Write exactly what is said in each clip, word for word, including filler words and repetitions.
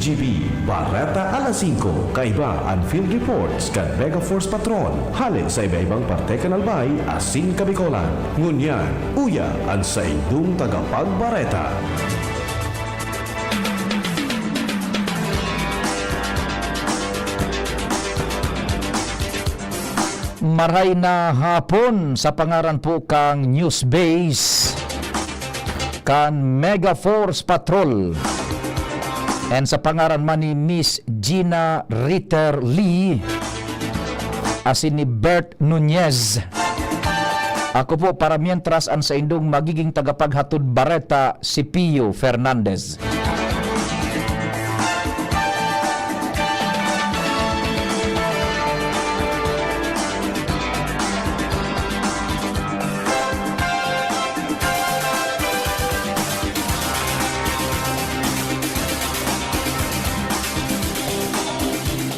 T V, Bareta alas singko, kaiba an field reports kan Mega Force Patrol, hale sa iba-ibang parte kan Albay asin Kabikolan. Ngunyan, uya an saindong tagapagbareta. Maray na hapon sa pangaran po kang News Base kan Mega Force Patrol. And sa pangaran man ni Miss Gina Ritter Lee, asin ni Bert Nunez. Ako po, para mientras, an saindong magiging tagapaghatod bareta, si Pio Fernandez.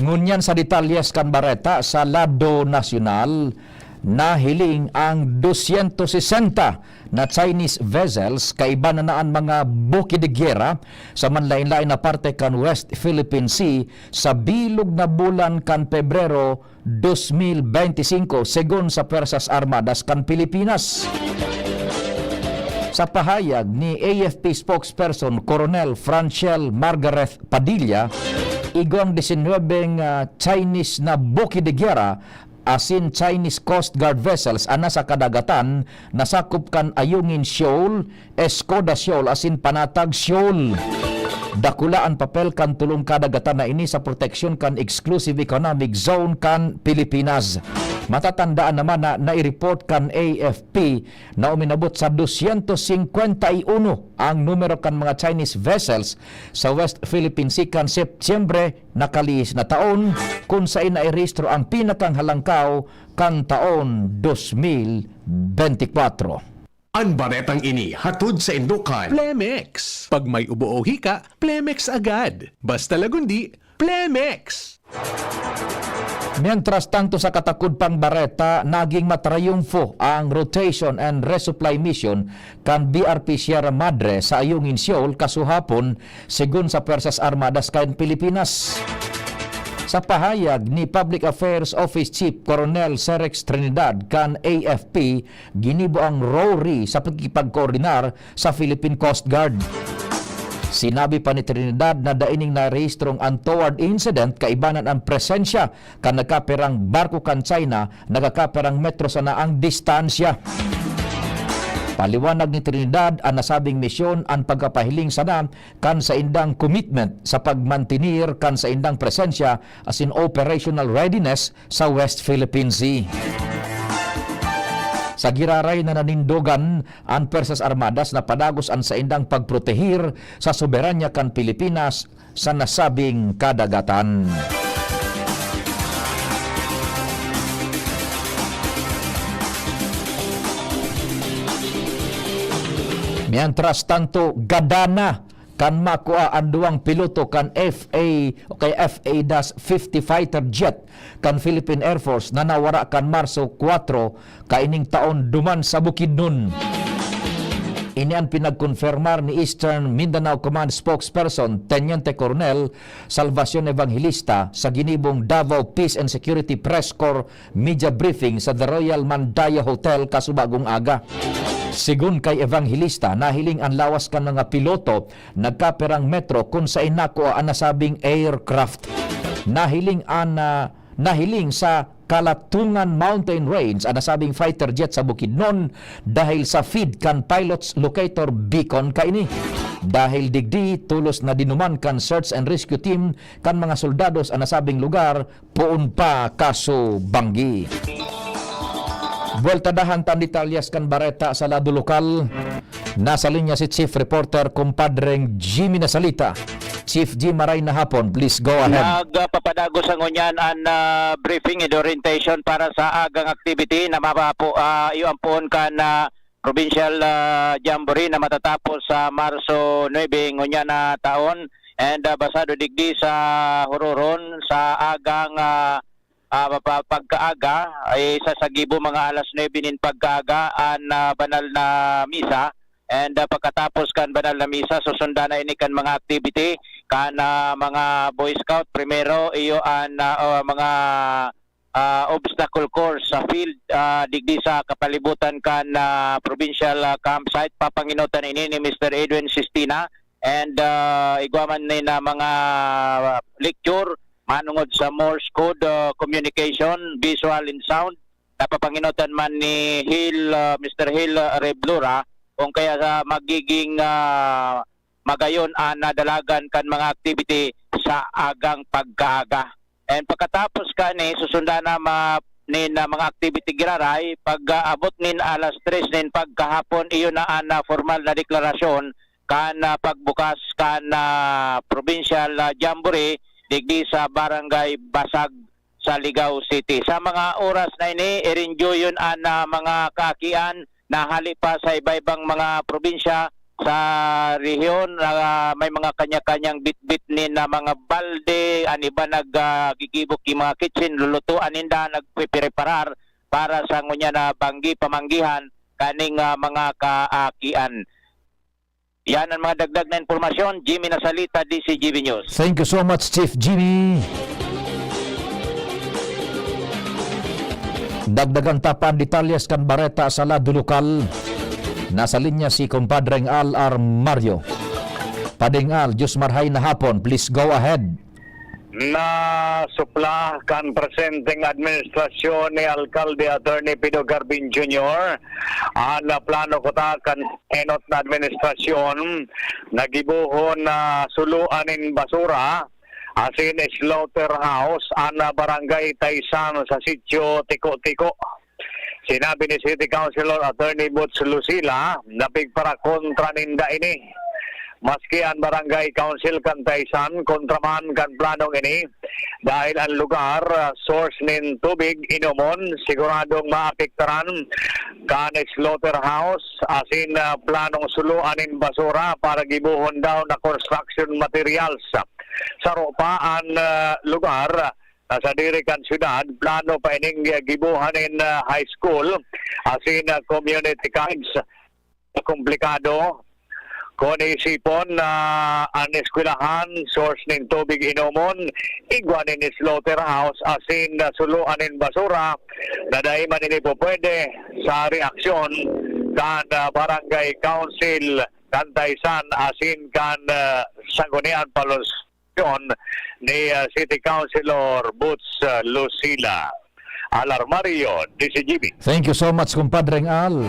Ngunyan sa detalyes kan bareta, sa lado nasyonal, nahiling ang dosyentos sesenta na Chinese vessels, kaiba na na an mga buki de gyera, sa manlaen-laen na parte kan West Philippine Sea sa bilog na bulan kan Pebrero dos mil benti singko, segun sa Pwersas Armadas kan Pilipinas. Sa pahayag ni A F P spokesperson Coronel Franchel Margareth Padilla, igwang disinwebeng, ah, Chinese na buki de gyera asin Chinese Coast Guard vessels an nasa kadagatan na sakop kan Ayungin Shoal, Escoda Shoal asin Panatag Shoal. Dakula an papel kan tolong kadagatan na ini sa proteksyon kan Exclusive Economic Zone kan Pilipinas. Matatandaan naman na naireport kan A F P na uminabot sa dosyentos singkwenta y uno ang numero kan mga Chinese vessels sa West Philippine Sea kan Setyembre nakalihis na taon, kun saen nairehistro ang pinakang halangkaw kan taon dos mil benti kwatro. An baretang ini hatod saindo kan Plemex. Pag may ubo o hika, Plemex agad. Basta Lagundi, Plemex! Mientras tanto, sa katakod pang bareta, naging matrayumfo ang rotation and resupply mission kan B R P Sierra Madre sa Ayungin Shoal kasuhapon, segun sa Pwersas Armadas kan Pilipinas. Sa pahayag ni Public Affairs Office Chief Coronel Serex Trinidad kan A F P, ginibo ang RORI sa pakikipagkoordinar sa Philippine Coast Guard. Sinabi pa ni Trinidad na dai nin narehistrong untoward incident kaiba na an presensya kan nagkapirang barko kan China, nagkakapirang metro sana ang distansya. Paliwanag ni Trinidad, an nasabing misyon an pagpapahiling sana kan saindang commitment sa pagmantener kan saindang presensya asin operational readiness sa West Philippine Sea. Sa giraray na nanindogan, an Pwersas Armadas napadagos an saindang pagprotehir sa soberanya kan Pilipinas sa nasabing kadagatan. Mientras tanto, gada na kan makua an duwang piloto kan F A o kay F A dash fifty fighter jet kan Philippine Air Force na nawara kan Marso kwatro kaining taon duman sa Bukidnon. Ini an pinagkonfirmar ni Eastern Mindanao Command spokesperson Teniente Colonel Salvacion Evangelista sa ginibong Davao Peace and Security Press Corps media briefing sa The Royal Mandaya Hotel kasubagong aga. Segun kay Evangelista, nahiling an lawas kan mga piloto nagkapirang metro kun saen nakua an nasabing aircraft. Nahiling an, ah, nahiling sa Kalatungan Mountain Range an nasabing fighter jet sa Bukidnon dahil sa feed kan pilot's locator beacon kaini. Dahil digdi, tolos na dinuman kan search and rescue team kan mga soldados an nasabing lugar poon pa kasubanggi. Buweltadahan ta an detalyes kan bareta sa lado lokal. Nasa linya si Chief Reporter, Kumpadreng Jimmy Nasalita. Chief Jim, maray na hapon. Please go ahead. Nagpapadagos sa ngunyan an, ah, briefing and orientation para sa agang activity na mapapo-, ah, iyo ang poon kan, ah, Provincial, ah, Jamboree na matatapos sa Marso nuebe ngunyan na taon. And, ah, basado digdi sa Huroron sa agang, ah, ah, pa-, pagkaaga, ay sa, sa gibo mga alas nuebe nin pagkaaga an, ah, banal na misa. And, ah, pagkatapos kan banal na misa, susundan na ini kan mga activity kan, ah, mga Boy Scout. Primero, iyo an, ah, oh, mga, ah, obstacle course sa field, ah, digdi sa kapalibutan kan, ah, provincial, ah, campsite. Papanginotan ini ni Mister Edwin Sistina, and, ah, igwa man ni na mga lecture manungod sa Morse code, ah, communication, visual and sound. Napapanginotan man ni Hil, ah, Mister Hil, ah, Reblura, kung kaya sa magiging, ah, magayon an nadalagan kan mga activity sa agang pagkaaga. And pagkatapos kani, susundan na ma-, nin, ah, mga activity giraray, pag, ah, abot nin alas tres nin pagkahapon, iyo na an, ah, formal na deklarasyon kan, ah, pagbukas kan, ah, provincial, ah, jamboree digdi sa Barangay Basag sa Ligao City. Sa mga oras na ini, i-enjoy yun an, ah, mga kaakian na hali pa sa iba-ibang mga probinsya sa rehiyon na may mga kanya-kanyang bitbit nin, ah, mga balde, an iba nag, ah, gigibok yung mga kitchen, lulutuan ninda, nagpipreparar para sa ngunyan na banggi, pamanggihan kaning, ah, mga kaakian. Yan ang mga dagdag na impormasyon. Jimmy Nasalita, D C G B News. Thank you so much, Chief Jimmy. Dagdagan ta pa an detalyes kan bareta sa lado lokal. Nasa linya si Compadreng Al Armario. Padeng Al, Diyos marhay na hapon. Please go ahead. Nasupla kan presenteng administrasyon ni Alkalde Attorney Pido Garbin Junior an plano kuta kan enot na administrasyon na gibohon na suluan nin basura asin slaughterhouse an Barangay Taysan sa sitio Tiko-Tiko. Sinabi ni City Councilor Attorney Boots Lucila na pigparakontra ninda ini. Maski an Barangay Council kan Taysan kontra man kan planong ini, dahil an lugar, ah, source nin tubig inomon, siguradong maapektaran kan slaughterhouse asin, ah, planong suluan nin basura para gibohon daw na construction materials. Saro pa an, ah, lugar, na sadiri kan syudad, plano pa ining gibohan nin, ah, high school asin, ah, community college. Komplikado kun isipon na an eskwelahan, source nin tubig inomon, igwa nin slaughterhouse asin, ah, suluan nin basura na dai man ini pupwede sa reaksyon kan, ah, Barangay Council kan Taysan asin kan, ah, Sangguniang Palos- ni, ah, City Councilor Boots, ah, Lucila. Al Armario, D C G B. Thank you so much, Compadreng Al.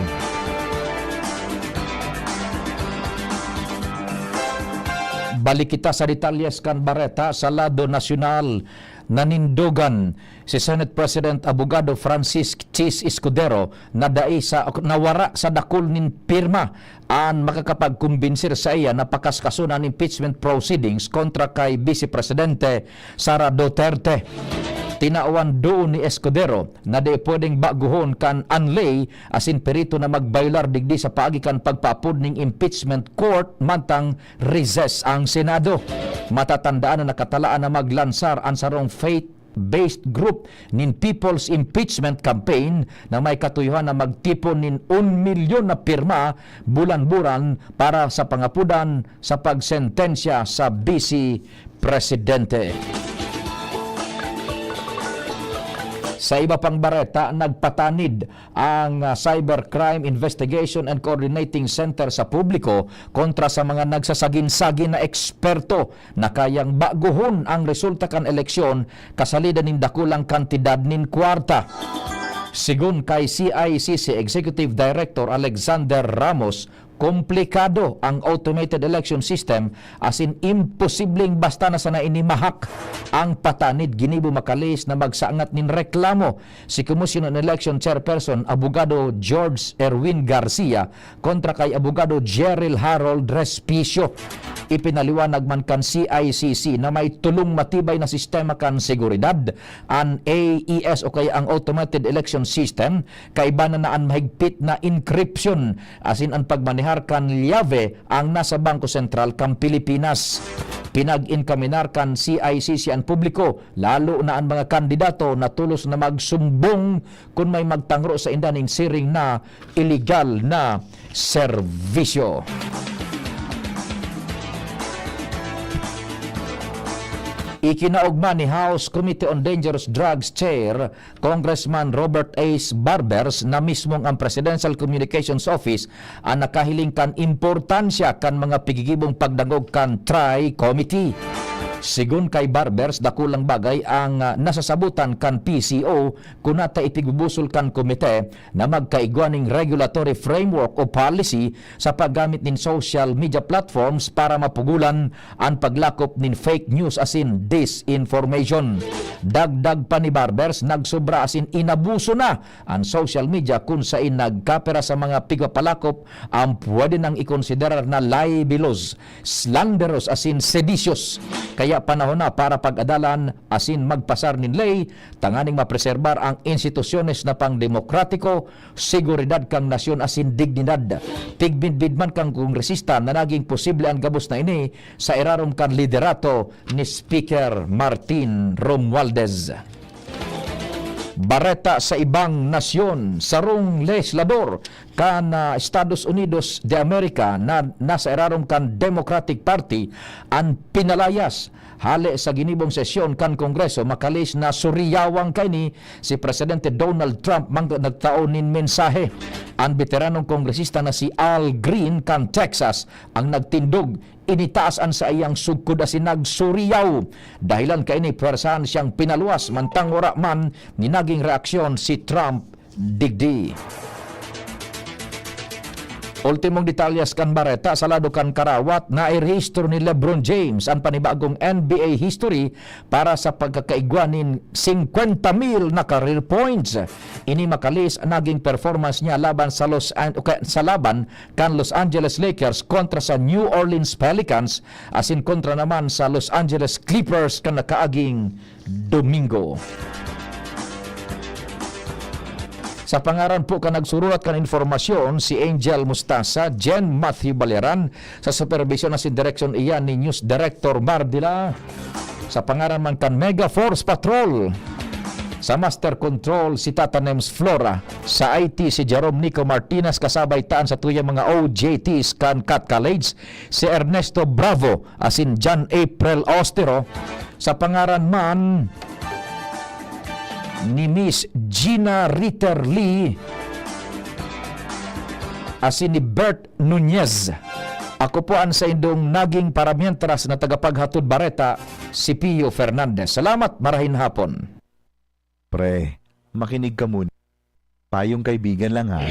Balik kita sa detalyes kan bareta sa lado nasyonal. Nanindogan si Senate President Abogado Francis Chiz Escudero na dai sa, nawara sa dakul nin pirma an makakapagkumbinsir saiya na pakaskason an impeachment proceedings kontra kay Vice Presidente Sara Duterte. Tinawan duon ni Escudero na dai pwedeng bagohon kan anlay asin perito na magbayular digdi sa paagi kan pagpaapod ning impeachment court mantang recess ang Senado. Matatandaan na nakatalaan na maglansar an sarong faith based group nin People's Impeachment Campaign na may katuyohan na magtipon nin un milyon na pirma bulan-bulan para sa pangapodan sa pagsentensya sa Vice Presidente. Sa iba pang bareta, nagpatanid ang, ah, Cybercrime Investigation and Coordinating Center sa publiko kontra sa mga nagsasagin-sagin na eksperto na kayang bagohon ang resulta kan eleksyon kasalida nin dakulang kantidad nin kwarta. Sigon kay C I C C Executive Director Alexander Ramos, komplikado ang automated election system asin imposibleng basta na sana ini mahak. Ang patanid ginibo makalihis na magsangat nin reklamo si Commission on Election Chairperson Abogado George Erwin Garcia kontra kay Abogado Jerrel Harold Respicio. Ipinaliwanag man kan C I C C na may tolong matibay na sistema kan seguridad, an A E S o kaya ang automated election system, kaiba na an mahigpit na encryption asin an pagmanehar kan llave ang nasa Bangko Sentral kan Pilipinas. Pinag-inkaminar kan C I C C an publiko, lalo na an mga kandidato na tolos na magsumbong kun may magtangro sainda nin siring na iligal na serbisyo. Ikinaogma ni House Committee on Dangerous Drugs Chair Congressman Robert Ace Barbers na mismong ang Presidential Communications Office ang nakahiling kan importansya kan mga pigigibong pagdangog kan Tri-Committee. Sigon kay Barbers, dakulang bagay ang ah, nasasabutan kan P C O kun ta ipigbubusol kan komite na magkaigwa nin regulatory framework o policy sa paggamit nin social media platforms para mapugulan an paglakop nin fake news asin disinformation. Dagdag pa ni Barbers, nagsobra asin inabuso na an social media kun sain nagkapira sa mga pigpapalakop an pwede nang ikonsiderar na libelous, slanderous asin seditious. Kaya panahon na para pag-adalan asin magpasar nin ley tanganing mapreserbar ang institusyones na pangdemokratiko, seguridad kan nasyon asin dignidad. Tigmidbid man kan kongresista na naging posible an gabos na ini sa irarom kan liderato ni Speaker Martin Romualdez. Bareta sa ibang nasyon, sarong lehislador kan ah, Estados Unidos de America na nasa irarom kan Democratic Party an pinalayas hale sa ginibong sesyon kan Kongreso, makalihis na suriyawang kaini si Presidente Donald Trump mang nagtao nin mensahe. An beteranong kongresista na si Al Green kan Texas ang nagtindog, initaas an saiyang sugkod asin nagsuriyaw dahelan kaini pwersahan siyang pinaluwas mantang wara man ni naging reaksyon si Trump digdi. Ultimong detalyes kan bareta sa lado kan karawat, nairehistro ni LeBron James an panibagong N B A history para sa pagkakaigwa nin singkwenta mil na career points. Ini makalihis naging performance niya laban sa Los An-, sa laban kan Los Angeles Lakers kontra sa New Orleans Pelicans asin kontra naman sa Los Angeles Clippers kan nakaaging Domingo. Sa pangaran po kan nagsurulat kan impormasyon, si Angel Mustasa, Jen Matthew Baleran, sa supervision asin direksyon iyan ni News Director Mardila. Sa pangaran man kan Mega Force Patrol, sa Master Control si Tata Nems Flora, sa I T si Jerome Nico Martinez, kasabay taan sa tuyang mga O J Ts kan Cat College, si Ernesto Bravo asin John April Ostero, sa pangaran man ni Miss Gina Ritter Lee asin ni Bert Nunez. Ako po an saindong naging paramientras na tagapaghatod bareta, si Pio Fernandez. Salamat, marahay na hapon. Pre, makinig ka muna. Payong kaibigan lang, ha.